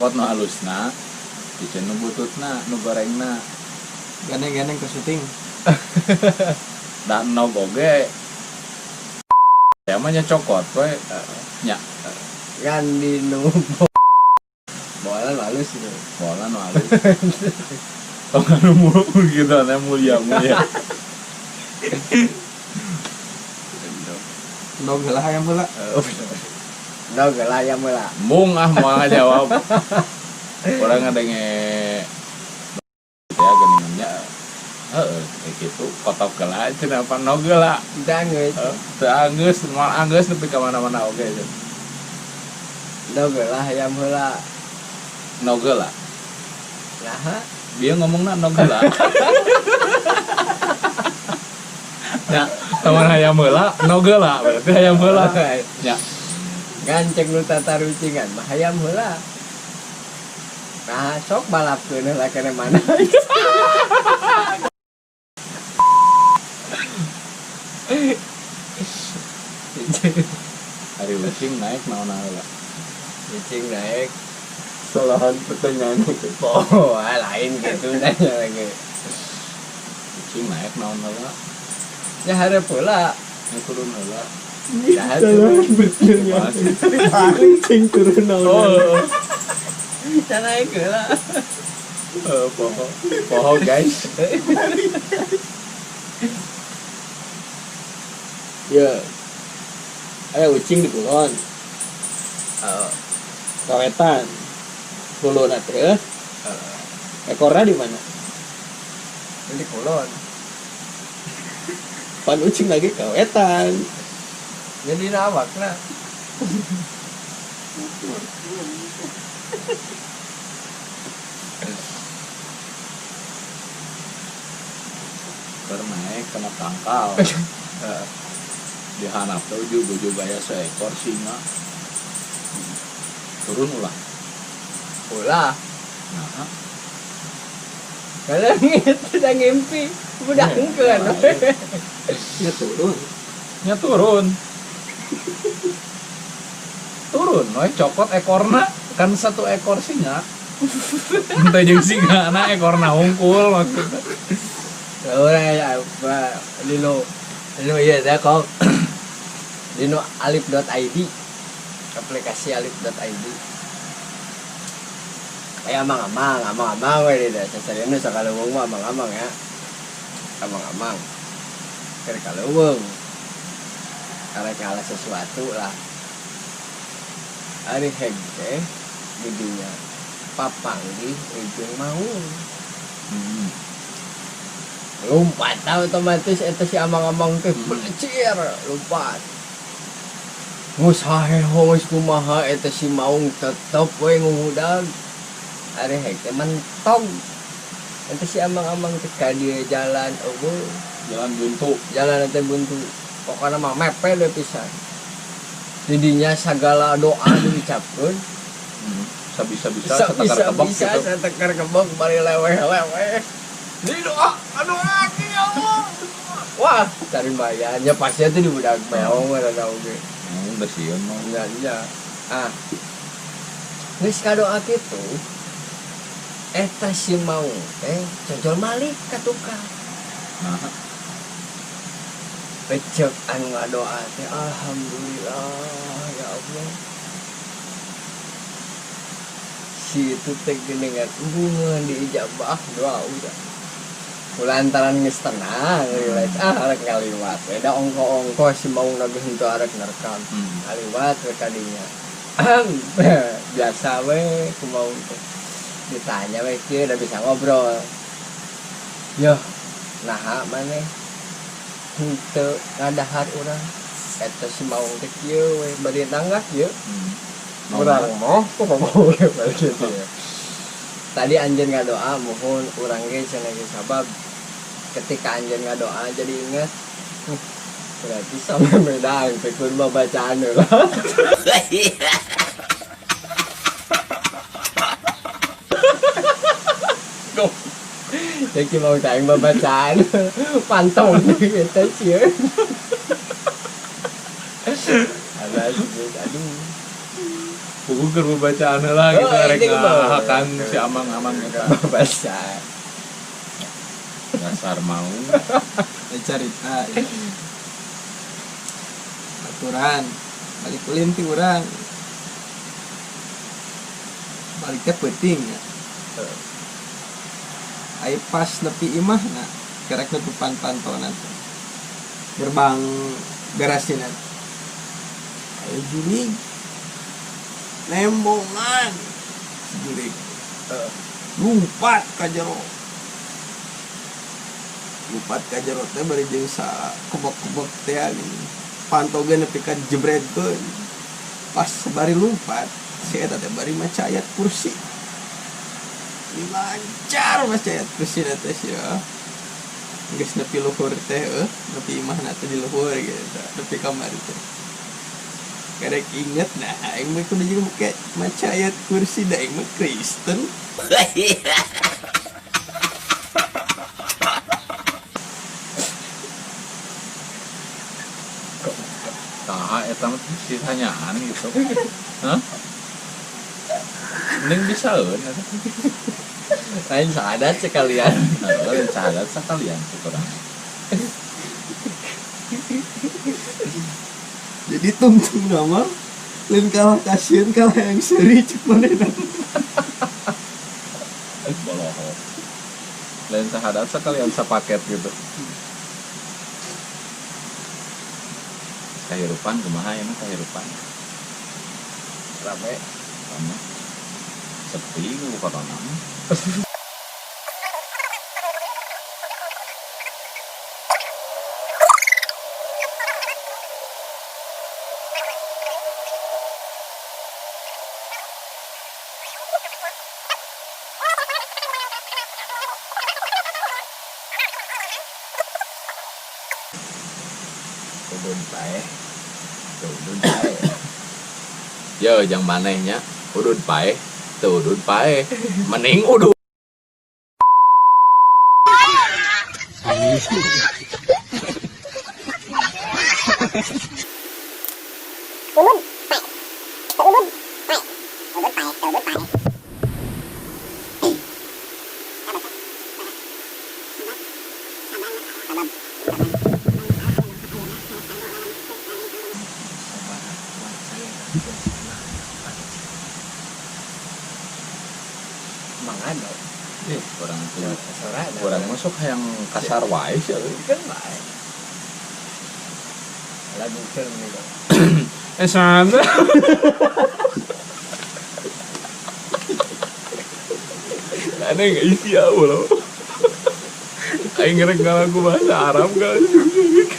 Cokot nu halusna, piceun nu bututna, nu gorengna. Gandeng-gandeng ke syuting. Da endog oge. Ya mah nya cokot we. Nya. Kan di nu bola halus gitu. Bola nu halus. Tong anu gitu anu mulia-mulia. Endog heula hayam heula. Endog heula hayam heula. Mung ah moal ngajawab. Urang ngadenge ya geuningan nya. Heeh, kayak gitu kotok heula cenah apa endog heula. Teu anggeus. Teu anggeus, moal anggeus nepi ka mana-mana oge cenah. Endog heula hayam heula. Endog heula. Naha? Dia ngomongna endog heula. Ya, teman hayam heula, endog heula, berarti hayam heula. Ya. Kan cek nu tatarucingan mah hayam heula. Nah, sok balapkeun heula kana mana. Ari ucing naik naon heula? Ucing naik. Kesalahan pertanyaan itu. Oh, lain gitu nanya lagi. Ucing naik naon heula? Ya hareup heula. Ya turun heula. Ya turun. Pertanyaan. Ucing turun naon. Oh. Ya naik heula. Poho. Poho guys. Ya. Aya ucing di kulon. Oh. Kawetan. Kulon teh. Ekorna di mana? Di kulon. Pan ucing lagi kawetan. Jadi awakna. Keur naik kena tangkal. Di handap teh ujug-ujug aya seekor singa. Turun ulah. Ulah. Nah. Kalau gitu udah ngimpi, udah engkeun. Ya turun. Ya turun. Turun, we cokot ekorna kan satu ekor singa. Henteu jeung singa na ekorna hungkul maksudna. Urang ya apa dino dino ieu teh kok. Dino alif.id. Aplikasi alif.id. Kayak amang-amang, amang-amang we di desa sasarian sakaleuweung mah amang-amang ya. Amang-amang. Keur kaleuweung. Karek ngalah sesuatu lah. Ari heg teh didinya papanggih ujung maung. Lompat otomatis eta si amang-amang teh belecir lompat. Geus haheho geus kumaha eta si maung tetep we nguhudag. Ari heg teh mentog. Eta si amang-amang teh ka dieu jalan eueuh. Jalan buntu. Jalan teh buntu. Pokona mah mepet we pisan. Didinya sagala doa diucapkeun. Sabisa-bisa satakar kebok Sabisa-bisa gitu. Satakar kebok bari leweh-leweh. Di doa, aduh lagi ya Allah. Wah, cari bayarnya pasti itu di budak meong ada oge. Udah sieun mah. Iya, iya. Ah. Geus kadoa kitu. Eta si maung teh cocol malik ka tukang. Nah. Ecek anu ngadoa teh alhamdulillah ya Allah. Si itu teh geuningan embungeun diijabah doa udah. Kulantaran geus tenang, relax. Ah, arek ngaliwat. Beda ongko-ongko si maung lagi henteu arek nerekam. Ngaliwat we kadinya. Biasa we ku maung teh. Ditanya we kieu da bisa ngobrol. Yoh, naha maneh henteu ngadahar urang. Eta si maung teh kieu we bade nanggah ieu. Urang moh kok ngomong ge balik gitu ya. Tadi anjeun ngadoa mohon urang ge cenah ge sabab ketika anjeun ngadoa jadi ingat berarti sama beda pikun mah bacaan heula. Jadi mau tayang bacaan pantong gitu sih. Ada aduh. Buku keur bacaan heula gitu Oh, rek ini mah. ngahakan si amang-amang eta. Baca. Dasar mau. Carita ya. Aturan balik ulin ti urang. Balik teh peuting ya. Ai pas nepi imahna kerek nutupan pantonan teh. Gerbang garasina. Ayo jurig. Nembongan. Si jurig. Lumpat ka jero. Lumpat ka jero teh bari jeung sa kebek-kebek teh gini. Panto ge nepi ka jebretkeun. Pas bari lumpat, si eta teh bari maca ayat kursi. Lancar maca ayat kursi teh sia. Geus nepi luhur teh eueuh, nepi imahna teh di luhur gitu, nepi kamar teh. Karek inget nah, aing mah kudu jeung make maca ayat kursi da aing mah Kristen. Saha eta mah ditanyaan gitu. Hah? Mending bisaeun eta. Lain sahadat sekalian. Lain sahadat sekalian kurang. Jadi tungtung nama lain kalah kasihan kalah yang seri cek manehna. Boloho. Lain sahadat sekalian sepaket gitu. Kahirupan kumaha ya mah kahirupan. Rame. Rame. Sepi ku corona mah. Udun paeh. Udun paeh. Yo jang manehnya udun paeh, teu udun paeh. Mending udun. Mangano. Orang tuh Sorana. orang masuk yang kasar wae sih. Kan bae. Lagu film nih. Sana. Aneh nggak isi ya ulo. Aing ngerek ngalagu bahasa Arab gak sih.